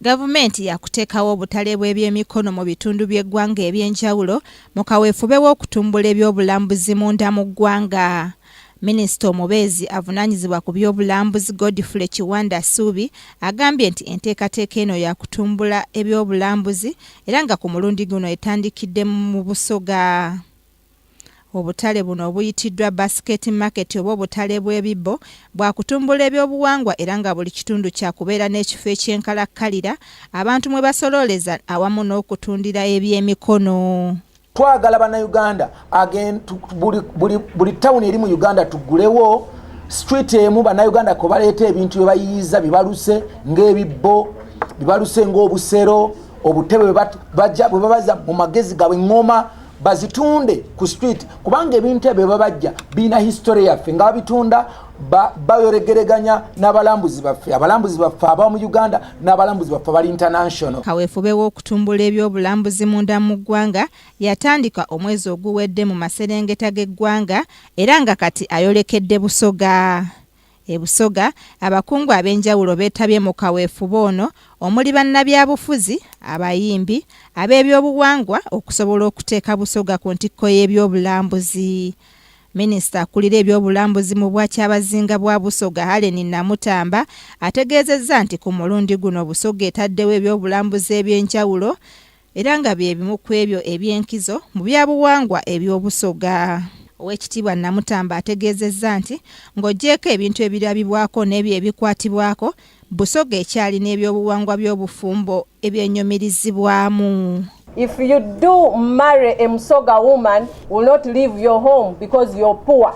Gavumenti yakuteekawo obutale bw'ebyemikono mu bitundu by'eggwanga eby'enjawulo mu kaweefube w'okutumbula ebyobulambuzi munda mu ggwanga. Minisita omubeezi avunaanyizibwa ku by'obulambuzi Godfrey Kiwanda Ssuubi agambye nti enteekateeka eno yakutumbula ebyobulambuzi era nga ku mulundi guno etandikidde mu Busoga. Obutale buno obuyitiddwa Basket Market oba obutale bw'ebibbo bwakutumbula ebyobuwangwa era nga buli kitundu kyakubeera n'ekifo eky'enkalakkalira abantu mwe basolooleza awamu n'okutundira ebyemikono. Twagala Bannayuganda buli tawuni eri mu Uganda tugulewo street emu Bannayuganda kwe baleeta ebintu bye bayiyiza bibaluse ng'ebibbo, bibaluse ng'obusero, obutebe bwe babaza mu magezi gaabwe, eŋŋoma bazitunde ku street, kubanga ebintu ebyo babajja birina history yaffe nga babitunda bayoregereganya n'abalambuzi baffe, abalambuzi baffe aba mu Uganda n'abalambuzi baffe abali international. Kaweefube w'okutumbula ebyobulambuzi munda mu ggwanga yatandika omwezi oguwedde mu maserengeta g'eggwanga era nga kati ayolekedde Busoga. E Busoga, abakungu ab'enjawulo beetabye mu kaweefube ono omuli bannabyabufuzi, abayimbi, ab'ebyobuwangwa okusobola okuteeka Busoga ku ntikko y'ebyobulambuzi. Minisita akulira ebyobulambuzi mu Bwakyabazinga bwa Busoga, Hellen Namutamba, ategeezezza nti ku mulundi guno Busoga etaddewo ebyobulambuzi eby'enjawulo era nga bye bimu ku ebyo eby'enkizo mu byabuwangwa eby'Obusoga. Oweekitiibwa Namutamba ategeezezza nti ng'oggyeeko ebintu ebirabibwako n'ebyo ebikwatibwako, Busoga ekyalina ebyobuwangwa by'obufumbo ebyenyumirizibwamu. If you do marry a Musoga woman, will not leave your home because you're poor.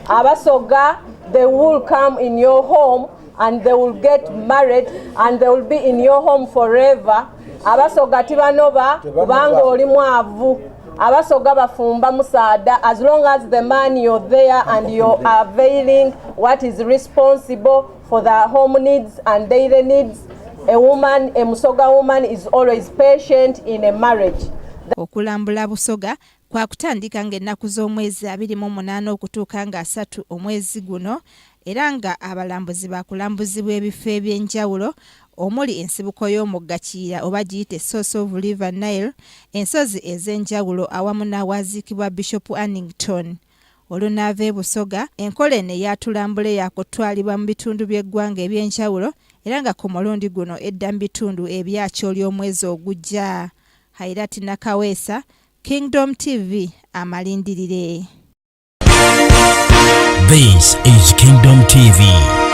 Abasoga, they will come in your home and they will get married and they will be in your home forever. Abasoga tibanoba kubanga oli mwavu. Abasoga bafumba musaada as long as the man you're there and you're availing what is responsible for the home needs and daily needs. A woman, a Musoga woman, is always patient in a marriage. Okulambula Busoga kwakutandika ng'ennaku z'omwezi 28 okutuuka nga 30 omwezi guno, era nga abalambuzi bakulambuzibwa ebifo eby'enjawulo omuli ensibuko y'omugga Kiyira oba giyite Source of River Nile, ensozi ez'enjawulo awamu n'awaziikibwa Bishop Annington. Olunaava e Busoga, enkola eno eyatulambule yakutwalibwa mu bitundu by'eggwanga eby'enjawulo era nga ku mulundi guno edda mu bitundu ebyakyoli omwezi ogujja. Hairati Nakaweesa, Kingdom TV, amalindirire. This is Kingdom TV.